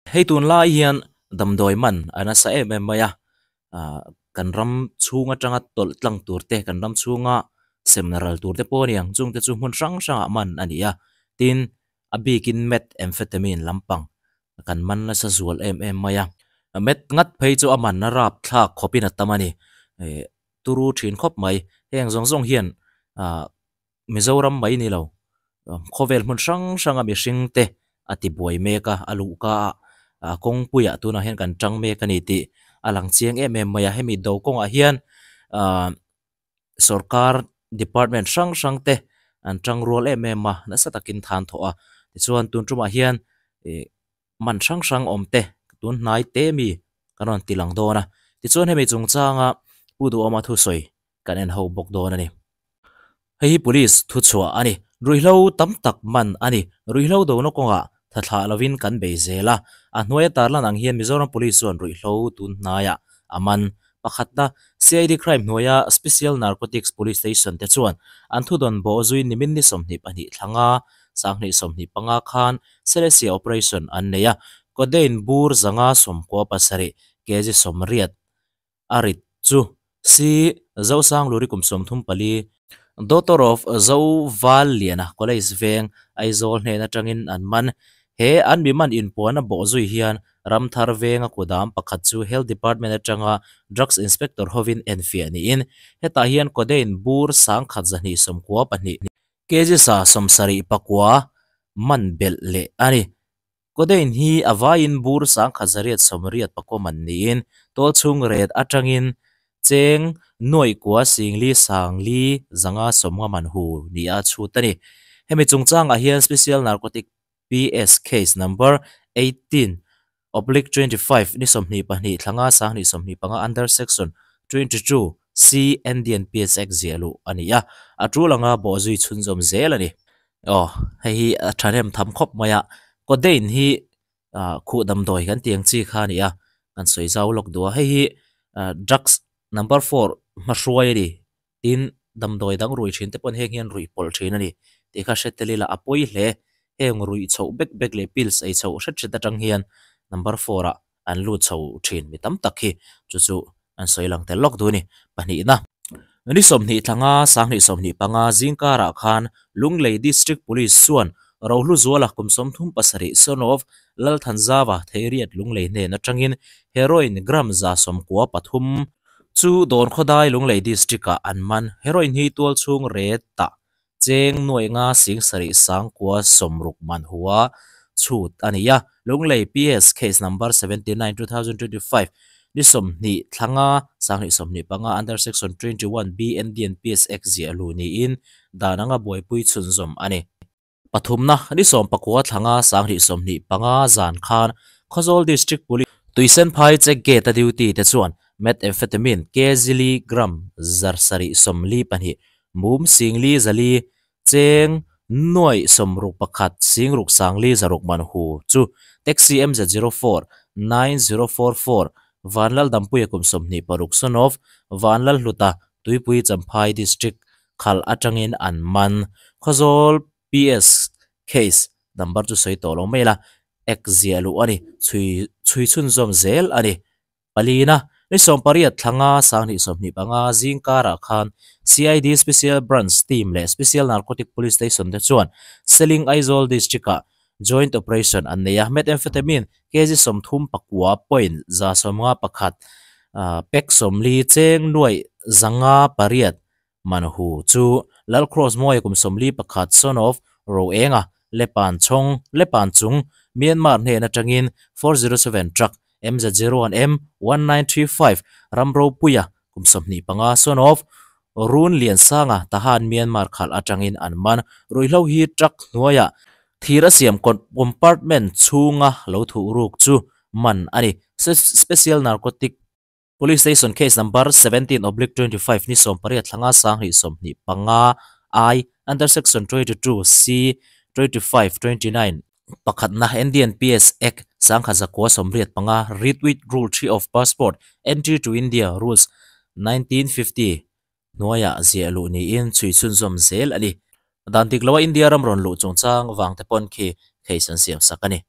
Hei tunlai hian damdawi man a nasa em em mai a, ah kan ram chhung atanga tawlh tlang tur te kan ram chhunga semna ral tur te pawh a ni ang chung te chu hmun hrang hrangah man a ni a, tin a bikin methamphetamine lampang kan man nasa zual em em mai a, met ngat phei chu a man a rap thlak khawpin a tam a ni, eh turu thin khawp mai heng zawng zawng hian ah Mizoram mai ni lo khawvel hmun hrang hrang a mihring te a ti buai mek a, a luhka ah kawngpuiah tunah hian kan tang mek a ni tih a lang chiang em em mai a, hemi do kawngah hian ah sorkar department hrang hrang te an tang rual em em a, nasa takin than thawh a, tichuan tun tumah hian ih man hrang hrang awm te tun hnai te mi kan rawn ti lang dawn a, tichuan hemi chungchanga Pu Duhawma thusawi kan en ho bawk dawn a ni. Hei hi police thuchhuah a ni. Ruihhlo tam tak man a ni. Ruihhlo dona kawngah tha thlah lovin kan bei zel a. A hnuaia tarlan ang hian Mizoram Police chuan ruihhlo tun hnaiah a man. Pakhatna, CID Crime hnuaia Special Narcotics Police Station te chuan an thudawn bawh zui nimin ni 22 thlanga 2025 khan Selesia Operation an nei a. Codeine bur 597 kg 80 A rit chu Si Zosangluri kum 34, Daughter of Zovalliana College veng Aizawl hnen atangin an man. He an mi man inpuan a bawh zui hian Ramthar venga kudam pakhat chu Health Department atanga Drugs Inspector hovin enfiah niin hetah hian Codeine bur 1292, kg sa 79 man belh leh a ni. Codeine hi a vaiin bur 1884 man niin tual chhung ret atangin cheng nuaih kua singli sangli zanga sawmnga man hu ni a chhut a ni. Hemi chungchangah hian Special Narcotic PS Case Number 18/25 ni 22 thlanga 2025 under Section 22 C NDNPS Act ziah luh a ni a, a tul anga bawhzui chhunzawm zel a ni. Aw hei hi a thahnem tham khawp mai a codeine hi ah khuh damdawi kan tih ang chi kha a ni a kan sawi zau lawk duh a hei hi ah drugs number four hmahruai a ni tin damdawi dang rui thin te pawn heng hian ruih pawlh thin a ni tih kha hre tel ila a pawi hle heng ruih chhoh bek bek leh pills ei chhoh hret hret atang hian number four ah an lut chho thin mi tam tak hi chu chu an sawi lang tel lawk duh a ni. Pahnihna, ni 20 thlanga 2025 zingkarah khan Lunglei District Police chuan Rohlu Zuala kum 37 son of Lalthanzava Theiriat Lunglei hnen atangin heroin gram 93 chu Dawnkhawdai Lunglei District-ah an man. Heroin hi tualchhung retah cheng nuaih nga sing sarih sangkua sawmruk man hua chhut a ni a. Lunglei PS Case Number 79 2025 ni 20 thlanga 2025 under Section 21 BNDNPS Act ziah luh niin dan anga buaipui chhunzawm a ni. Pathumna, ni 19 thlanga 2025 zan khan Khawzawl District Police Tuisenphai Check Gate a duty te chuan Methamphetamine kg li gram 742 mum singli zali cheng nuaih 61 singruk sangli zaruk man hu chu taxi MZ 04 9044 Vanlal Dampuia kum 26 son of Vanlal Hluta Tuipui Champhai District khal atangin an man. Khawzawl PS case number chu sawi tawh lo mai la ek ziah luh a ni chhui chhui chhunzawm zel a ni. Palina, ni 18 thlanga 2025 zingkarah khan CID Special Branch Team leh Special Narcotic Police Station te chuan Seling Aizawl District-ah joint operation an nei a. Methamphetamine kg 39.151 pack 40 cheng nuaih 508 man hu chu Lalcross Mawia kum 41 son of Roenga Lepan Chhawng Lepan Chung Myanmar hnen atangin 407 truck MZ 01 M 1935 Ramropuia kum 25 son of Run Liansanga Tahan Myanmar khalh atangin an man. Ruihhlo hi truck hnuaiah thir a siam compartment chhunga lo thuh ruk chu man a ni. Special Narcotic Police Station Case Number 17/25 ni 18 thlanga 2025 I under Section 22 C 25 29 pakhatna NDNPS Act 1985 read with Rule 3 of Passport Entry to India Rules 1950 hnuaiah ziah luh niin chhui chhunzawm zel a ni. Dan dik loa India ram rawn luh chungchang vang te pawn khi case an siam sak a ni.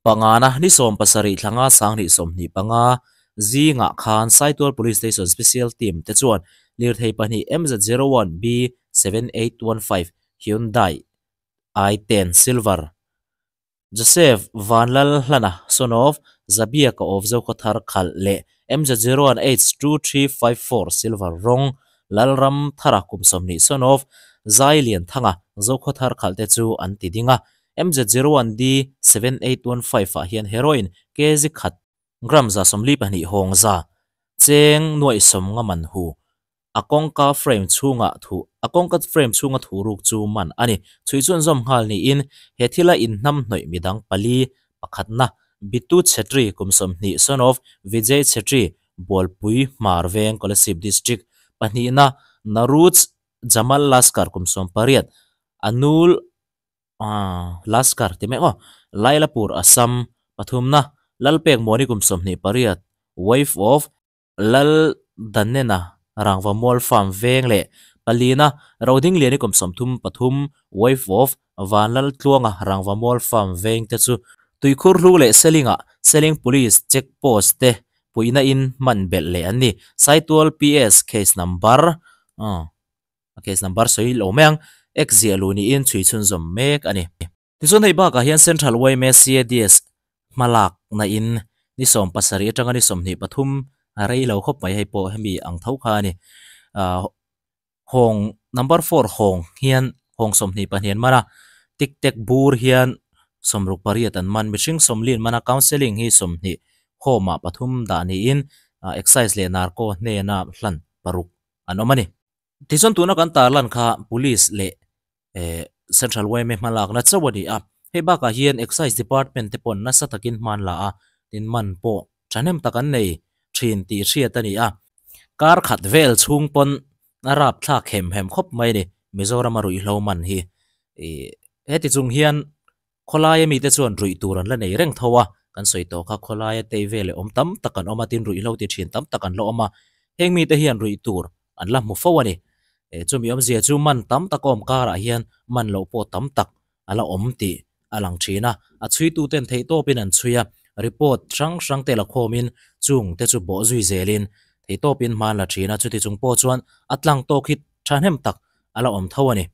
Pangana, ni 70 thlanga 2025 zingah khan Saitual Police Station Special Team te chuan lirthei pahnih MZ zero one B 7815 Hyundai i ten Silver Joseph Vanlalhlana son of Zabiaka of Zokhawthar khalh leh MZ zero one H 2354 Silver rawng Lalram Thara kum 20 son of Zailianthanga Zokhawthar khalh te chu an ti ding a. MZ zero one D 7815 ah hian heroin kg khat gram 142 hawng za cheng nuaih 50 man hu a kawngka frame chhunga thu a kawngka frame chhunga thu ruk chu man a ni. Chhui chuan zawm nghal niin he thila inhnam hnawih midang pali pakhatna Bitu Chhetri kum 20 son of Vijay Chhetri Bualpui Hmar Veng Kolasib District pahnihna Naruj Jamal Laskar kum 18 Anul Laskar ti mai aw Lailapur Assam pathumna Lalpek Muani kum 28 wife of Lal Danena Rangva Mual Farm Veng leh palina Roding Liani kum 33 wife of Vanlal Tluanga Rangva Mual Farm Veng te chu tuikhur hlu leh Selinga Seling Police Check Post te puihna in man belh leh an ni. Saitual PS case number a case number sawi lo mai ang X ziah luh niin chhui chhunzawm mek a ni. Tichuan hei bakah hian Central yma CADS hmalak na in ni 70 atanga ni 23 a rei lo khawp mai hei pawh hemi ang tho kha a ni. Hawng number four hawng hian hawng 22 an man a, tic tac bur hian 68 an man, mihring 40 an man a, counselling hi 20 home ah pathum dah niin excise leh narco hnena hlan paruk an awm a ni. Tichuan tuna kan tarlan kha police leh Central yma hmalakna chauh a ni a, hei bakah hian Excise Department te pawn nasa takin hman la a, tin man pawh thahnem tak an nei thin tih hriat a ni a. Kar khat vel chhung pawn a rapthlak hem hem khawp mai a ni Mizorama ruihhlo man hi. Heti chung hian Khawlaia mite chuan ruih tur an la nei reng tho a, kan sawi tawh kha khawlaia tei vel leh awm tam tak an awm a, tin ruihhlo ti thin tam tak an la awm a, heng mite hian ruih tur an la hmu fo a ni. Chumi awmzia chu man tam tak a awm karah hian man loh pawh tam tak a la awm tih a lang thin a, a chhuituten theihtawpin an chhui a, report hrang hrang te la khawmin chung te chu bawh zui zelin theihtawpin hma an la thin a, chuti chung pawh chuan a tlang tawk hi thahnem tak a la awm tho a ni.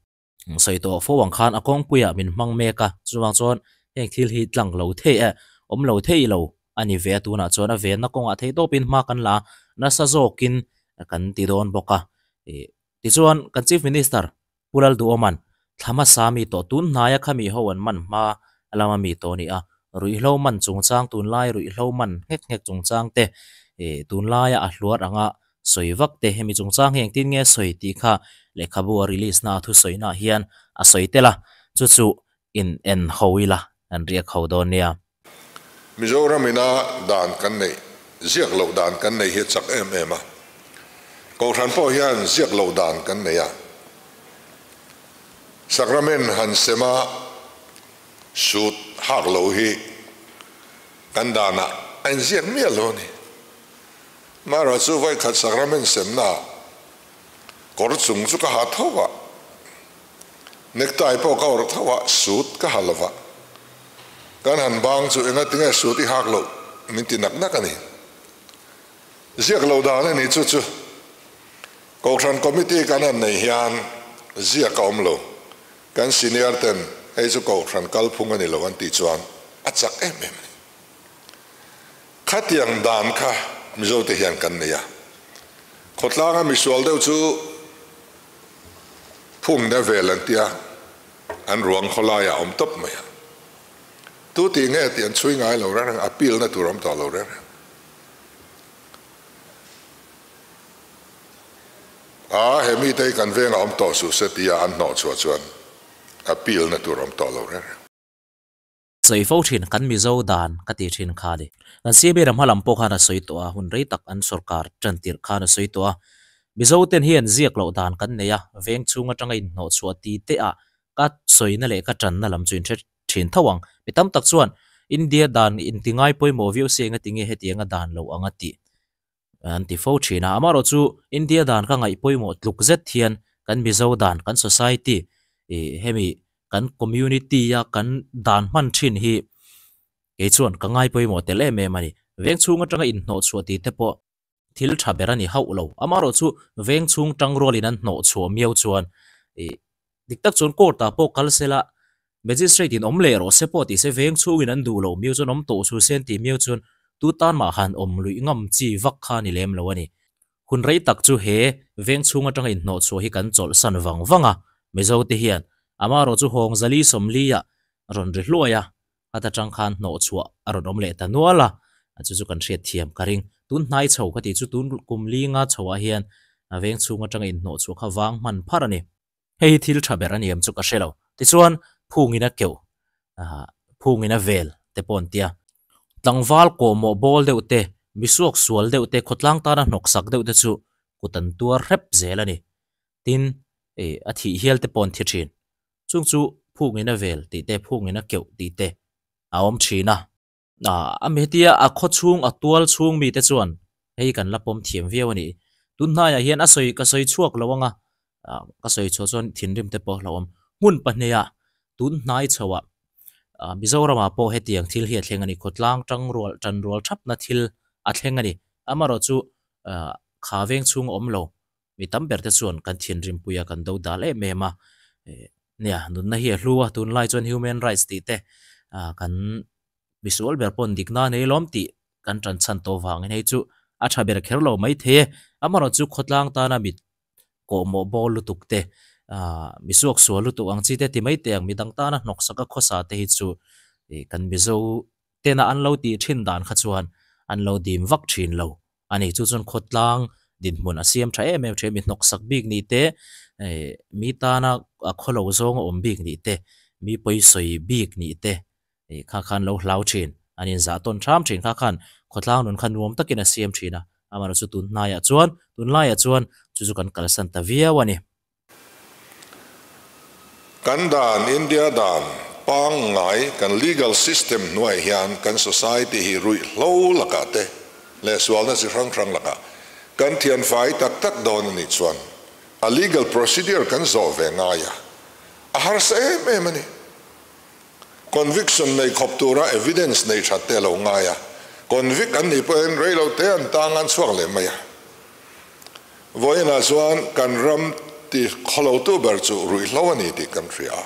Sawi tawh fo ang khan a kawngpuiah min hmang mek a, chuvang chuan heng thil hi tlang lo thei e, awm lo thei lo a ni ve a, tunah chuan a venna kawngah thei tawpin hma kan la a, nasa zawkin kan ti dawn bawk a. Tichuan kan Chief Minister Pu Lalduhawman thla hmasa mi tawh tun hnaia khami ho an man hma lama mi tawh a ni a, ruihhlo man chungchang tunlai ruihhlo man nghek nghek chungchang te tunlaia a hluar anga sawi vak te hemi chungchang hi engtin nge sawi tih kha lehkhabu a release na a thusawi naah hian a sawi tel a, chu chu in en ho ila an riak ho dawn nia. Mizoram ina dan kan neih, ziak loh dan kan nei hi a chak em em a, Kohhran pawh hian ziak loh dan kan nei a, Sacrament han sema sut hak loh hi kan danah a inziak miah lo a ni. Mara chu vawikhat sacrament semna kawr chung chu ka ha tho a, necktie pawh ka awrh tho a, suit ka ha lo va. Kan han bang chu enga tinge suit i hak loh min ti nak nak a ni. Ziak lo dan a ni chu chu Kohhran committee kan han nei hian ziak a awm lo. Kan senior ten hei chu Kohhran kalphung a ni lo an tih chuan a chak em em a ni. Khatiang dan kha Mizote hian kan nei a, khawtlanga misual deuh chu phung na vel an tia, an ruang khawlaiah a awm tawp mai a. Tu tih nge tih an chhui ngai lo reng reng, appeal na tur a awm tawh lo reng reng. A, he mite hi kan vengah awm tawh suh se tia an hnawh chhuah chuan appeal na tur a awm tawh lo reng reng. Sawi fo thin, kan Mizo dan ka ti thin kha ni. Kan CBR hma lam pawh khan a sawi tawh a, hun rei tak an sorkar tan tirh khan a sawi tawh a. Mizo ten hian ziak loh dan kan nei a, veng chhung atanga inhnawh chhuah ti teh ah ka sawina leh ka tanna lam chu in hre thin tho ang. Mi tam tak chuan India dan inti ngai pawimawh viau se enga tinge hetianga dan lo anga tih an ti fo thin a. Amaherawh chu India dan ka ngaih pawimawh tluk zet hian kan Mizo dan, kan society ih hemi kan community a kan dan hman thin hi. Kei chuan ka ngai pawimawh tel em em a ni. Veng chhung atanga inhnawh chhuah tih te pawh thil tha ber a ni hauh lo. Amaherawh chu veng chhung tang rualin an hnawh chhuah miau chuan ih dik tak chuan court ah pawh kal se la magistrate in awm leh rawh se pawh tih se veng chhungin an duh loh miau chuan awm tawh chu se an tih miau chuan tu tan mah han awm luih ngam chi vak kha a ni lem lo a ni. Hun rei tak chu he veng chhung atanga inhnawh chhuah hi kan chawlhsan vang vang a, Mizo te hian amaherawh chu hawng zali sawmli ah rawn ri hluai a, Khat atang khan hnawh chhuah a rawn awm leh ta nual a, chu chu kan hriat thiam ka ring. Tun hnai chho ka tih chu tun kum linga chho ah hian a veng chhung atanga inhnawh chhuah kha vang hman phar a ni. Hei hi thil tha ber a ni em chu ka hre lo. Tichuan phungin a keuh, phungin a vel te pawh an tia. Tlangval kawhmawh bawl deuh te, misuak sual deuh te, khawtlang tana hnawksak deuh te chu kut an tuar hrep zel a ni. Tin, a thih hial te pawh an thi thin. Chung chu phungin a vel tih te, phungin a keuh tih te a awm thin a. A hetia a khaw chhung, a tual chhung mite chuan hei kan la pawm thiam viau a ni. Tun hnaiah hian a sawi ka sawi chhuak lo ang a, ka sawi chhuah chuan thinrim te pawh a hlauhawm. Hmun pahniha tun hnai chhoah Mizoramah pawh hetiang thil hi a thleng a ni. Khawtlang tangrual, tanrual thapna thil a thleng a ni. Amaherawhchu chu kha veng chhung a awm lo. Mi tam ber te chuan kan thinrim pui a, kan do dal em em a, nia nunna hi a hlu a, tunlai chuan human rights tih te kan misual ber pawn dikna a nei lawm tih kan tan chhan tawh vangin hei chu a tha ber kher lo mai thei e. Amaherawh chu khawtlang tana mit kawhmawh bawl lutuk te, misuak sual lutuk ang chi te ti mai teh ang midang tana hnawksak a khawsa te hi chu kan Mizo tena an lo tih thin dan kha chuan an lo dim vak thin lo. A ni, chu chuan khawtlang dinhmun a siam tha em em thin a, mi hnawksak bik nih te, mi tana a khawlo zawng a awm bik nih te, mi pawisawi bik nih te kha khan lo hlau thin, an inzah tawn tham thin kha khan khawtlang nun kha nuam takin a siam thin a, amaherawhchu tun hnaiah chuan, tunlaiah chuan chu chu kan kalsan ta viau a ni. Kan dan, India dan pangngai, kan legal system hnuaiah hian kan society hi ruihhlo lakah te leh sualna chi hrang hrang lakah kan thianfai tak tak dawn a nih chuan a legal procedure kan zawh ve ngai a, a harsa em em a ni. Conviction nei khawp tura evidence nei that te a lo ngai a, convict an nih pawhin reilote an tang an chhuak leh mai a. Vawiinah chuan kan ram ti khawlotu ber chu ruihhlo a ni tih kan hria a.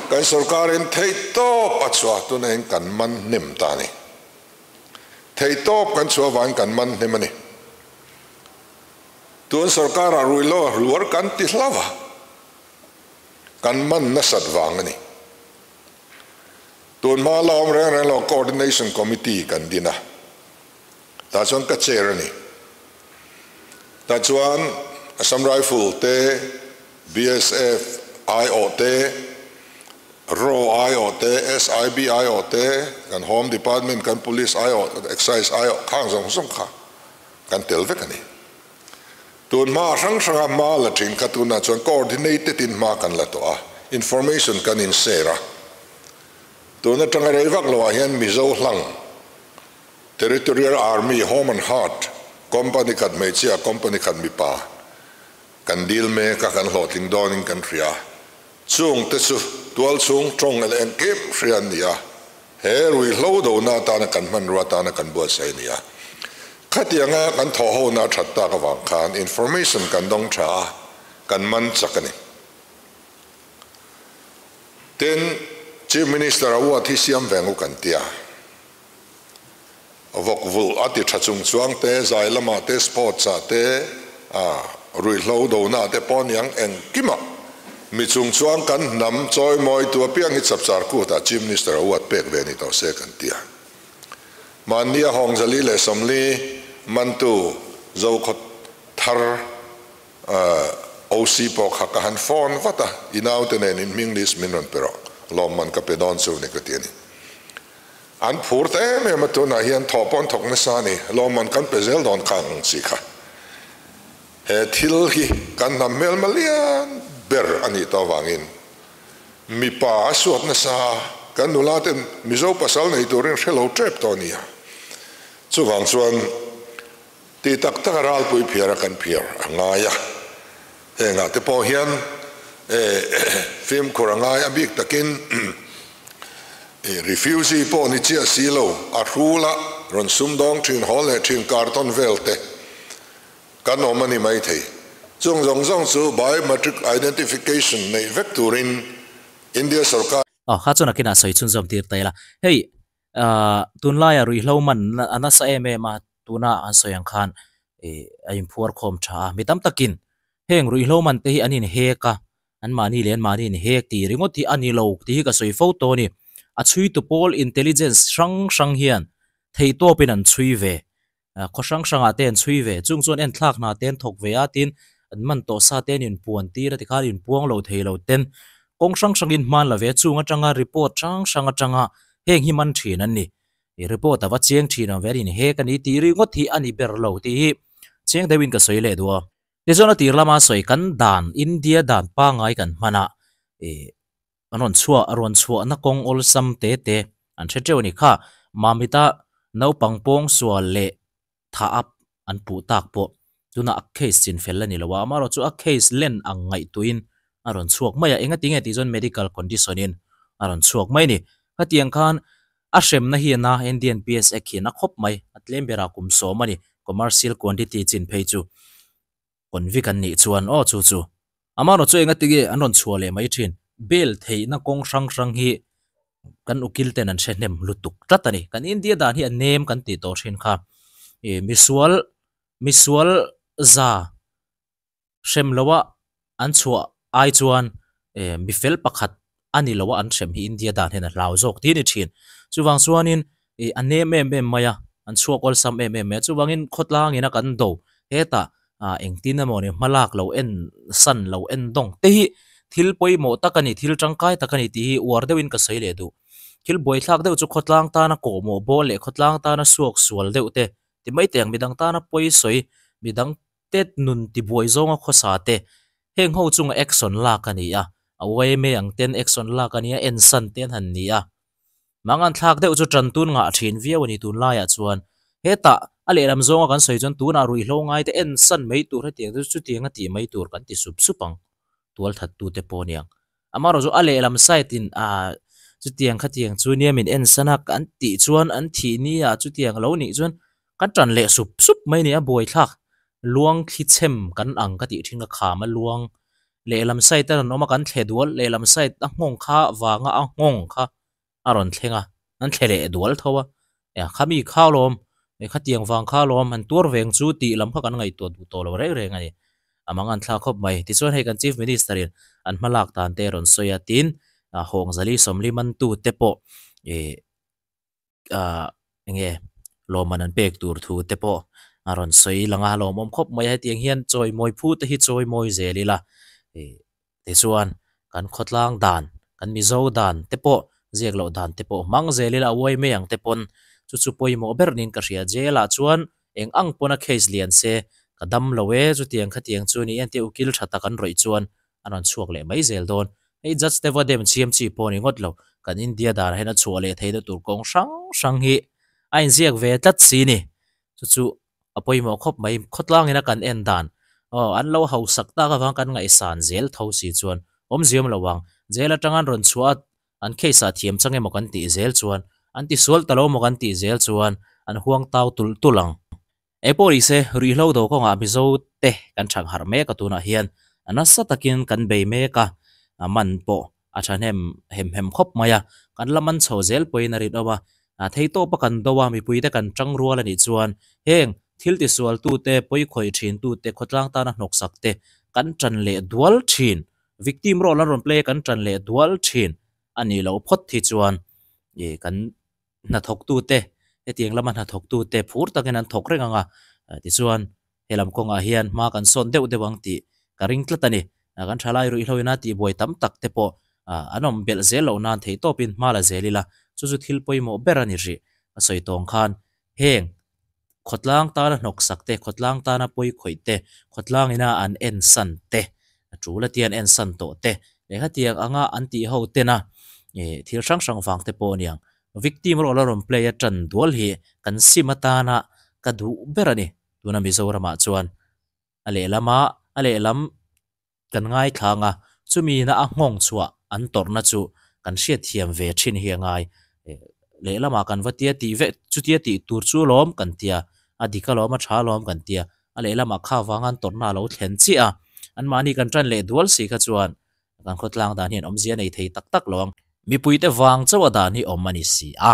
Kan sorkarin theihtawp a chhuah tunain kan man hnem ta a ni. Theihtawp kan chhuah avangin kan man hnem a ni. Tun sorkarah ruihhlo a hluar kan ti hlau a, kan man nasat vang a ni. Tun hma la awm reng reng lo Coordination Committee kan din a. Tah chuan ka chair a ni. Tah chuan Assam Rifle te, BSF aiawh te, raw aiawh te, SIB aiawh te, kan Home Department, kan Police aiawh, Excise aiawh khang zawng zawng kha kan tel vek a ni. Tun hma hrang hranga hma la thin kha tunah chuan coordinated in hma kan la tawh a, information kan in share a. Tun atanga rei vak loah hian Mizo hlang Territorial Army Home and Heart Company khat hmeichhia, Company khat mipa kan dil mek a, kan hlawhtling dawnin kan hria. Chung te chu tualchhung tawng leh engkim hria an ni a, he ruihhlo dona atana kan hmanrua atana kan buatsaih a ni a. Khatianga kan thawhhona a that tak avang khan information kan dawng tha a, kan man chak a ni. Tin, Chief Minister a uat hi siam ve ngu kan tia. Vawk vulh a ti tha chung chuang te, zai lamah te, sports ah te, ruihhlo dona ah te pawh aniang engkimah mi chung chuang kan hnam chawimawi tu apiang hi chapchar kutah Chief Minister a uat pek ve ni tawh se kan tia. Mahni a Hawngzali leh Sawmli mantu Zokhawt thar OC pawh kha ka han phone vat a, i naute nen in hming list min rawn pe rawh, lawmman ka pe dawn chu ni ka ti a ni. An phur ta em em a, tunah hian thawh pawh an thawk nasa a ni, lawmman kan pe zel dawn kha ang chi kha. He thil hi kan hnam hmelma lian ber a nih tawh avangin mipa a suat nasa a, kan nula ten Mizo pasal nei turin hre lo tep tawh a ni a, chuvang chuan Ti tak tak a ralpui phiar a kan phiar a ngai a, hengah te pawh hian fimkhur a ngai a bik takin Refugee pawh ni chiah si lo, a hrula rawn sumdawng thin haw leh thin kartawn vel te kan awm a ni maithei. Chung zawng zawng chu biometric identification neih vek turin India sorkar. Aw, kha chuan a kinah sawi chhunzawm tir ta ila. Hei, tunlaia ruihhlo man a nasa em em a, tuna an sawi ang khan a inphuar khawm tha a. Mi tam takin heng ruihhlo man te hi an inhek a, An mahni leh an mahni in hek tih ringawt hi a ni lo tih hi ka sawi fo tawh a ni. A chhuitu pawl intelligence hrang hrang hian theihtawpin an chhui ve, khaw hrang hrangah te an chhui ve, chung chuan enthlak hna te an thawk ve a tin an man tawh sa te an inpuan tir a tikhan inpuang lo thei lo ten kawng hrang hrangin hman la ve a, chung atanga report hrang hrang atanga heng hi man thin an ni. I report a va chiang thin ang ve an inhek a ni tih ringawt hi a ni ber lo tih hi chiang deuhin ka sawi leh duh a. Tichuan a tir lama sawi kan dan, India dan pangngai kan hman a, ih an rawn chhuah, rawn chhuahna kawng awlsam te te an hre teuh a ni kha. Mamita naupang pawng sual leh thah up an puh tak pawh tunah a case chin fel a ni lo a, amaherawh chu a case len ang ngaihtuahin a rawn chhuak mai a, engati nge tih chuan medical condition in a rawn chhuak mai a ni. Khatiang khan a hremna hian a Indian PS Act hian a khawp mai, a tlem berah kum sawm a ni, commercial quantity chin phei chu convict an nih chuan aw chu chu amaherawh chu engati nge an rawn chhuah leh mai thin, bail theihna kawng hrang hrang hi kan ukil ten an hre hnem lutuk tlat a ni. Kan India dan hi a nem kan tih tawh thin kha, ih misual misual za hrem loa an chhuah ai chuan eh mi fel pakhat a ni loa an hrem hi India dan hian a hlau zawk tih a ni thin. Chuvang chuanin ih a nem em em mai a, an chhuak awlsam em em mai a, chuvangin khawtlang ina kan do hetah ah engtin emaw ni hmalak lo en san lo en dawng te hi thil pawimawh tak a ni, thil tangkai tak a ni tih hi uar deuhin ka sawi leh duh. Thil buaithlak deuh chu khawtlang tana kawhmawh bawl leh khawtlang tana suak sual deuh te ti mai teh ang midang tana pawi sawi midang Tet nun tibuai zawnga khawsa te, heng ho chunga action lak a ni a, a yma ang ten action lak a ni a, ensan te an han ni a. Mangan thlak deuh chu tan tun ngah thin viau a ni tunlaiah chuan. Hetah a lehlam zawnga kan sawi chuan tunah ruihhlo ngai te ensan mai tur hetiang chu chutiang a tih mai tur kan ti sup sup ang, tualthattu te pawh aniang. Amaherawh chu a lehlam side in ah chutiang khatiang chu nia min ensan a kan tih chuan an thih ni ah chutiang lo nih chuan Kan tan leh sup sup mai nia buaithlak luang thli chhem kan ang ka tih thin ka kham a luang lehlam side a rawn awm a kan thle dual lehlam side a nghawng kha vanga a nghawng kha a rawn thleng a an thle leh dual tho a eh khami kha alawm eh khatiang vang kha alawm han tuar veng chu tih lam kha kan ngaihtuah duh tawh lo reng reng a ni a mang an thlak khawp mai tichuan hei kan chief minister in an hmalak dan te a rawn sawi a tin hawng zali sawmli mantu te pawh eh. ah enge lawmman an pek tur thu te pawh a rawn sawi lang a lawmawm khawp mai a hetiang hian chawimawi phu te hi chawimawi zel ila ih tichuan kan khawtlang dan kan mizo dan te pawh ziak loh dan te pawh hmang zel ila a uai mai ang te pawn chu chu pawimawh ber niin ka hria jail ah chuan eng ang pawn a case lian se ka dam lo e chutiang khatiang chu ni entir ukil tha tak an rawih chuan a rawn chhuak leh mai zel dawn. Hei judge te va dem chhiam chi pawh a ni ngawt lo. Kan India danah hian a chhuah leh theihna tur kawng hrang hrang hi a inziak ve tlat si ni. Chu chu a pawimawh khawp mai. Khawtlangin a kan en dan aw an lo hausak tak avang kan ngaihsan zel tho si chuan awmziam lo ang. Jail atanga an rawn chhuah a an case ah thiam chang emaw kan tih zel chuan an tisual ta lo maw kan tih zel chuan an huang tau tulh tulh ang. Engpawh ni se, ruihhlo do kawngah Mizo te kan chhang harh mek a tunah hian nasa takin kan bei mek a, man pawh a thahnem hem hem khawp mai a, kan la man chho zel pawhin a rinawm a, theitawpa kan do a, mipuite kan tang rual a nih chuan heng thil tisualtute, pawikhawih thintute, khawtlang tana hnawksak te kan tan leh dual thin, victim role an rawn play a kan tan leh dual thin a nih loh phawt hi chuan ih kan hnathawktute hetiang lama hnathawktute phur takin an thawk reng ang a, tichuan helam kawngah hian hma kan sawn deuh deuh ang tih ka ring tlat a ni. Kan thalai ruihhlo ina tihbuai tam tak te pawh an awm belh zel loh nan theihtawpin hma la zel ila, chu chu thil pawimawh ber a ni hrih. A sawi tawng khan heng Khawtlang tana hnawksak te, khawtlang tana pawikhawih te, khawtlang ina an ensan te, a tul a tia an ensan tawh te, leh hetiang anga an tih ho tena ih thil hrang hrang vang te pawh a niang. Victim role a rawn play a tan dual hi kan sim atana ka duh ber a ni. Tuna Mizoramah chuan a lehlam a, a lehlam Kan ngaithlang a, chumi ina a nghawng chhuah an tawrhna chu kan hriatthiam ve thin hi a ngai. Lehlamah kan va tia tih vek chutia tih tur chu alawm kan tia, a dik alawm a tha alawm kan tia, a lehlamah kha vanga an tawrhna a lo thlen chiah a, anmahni kan tan leh dual si kha chuan kan khawtlang dan hian awmzia nei thei tak tak lo ang. Mipuite vang chauh a dan hi awm a ni si a.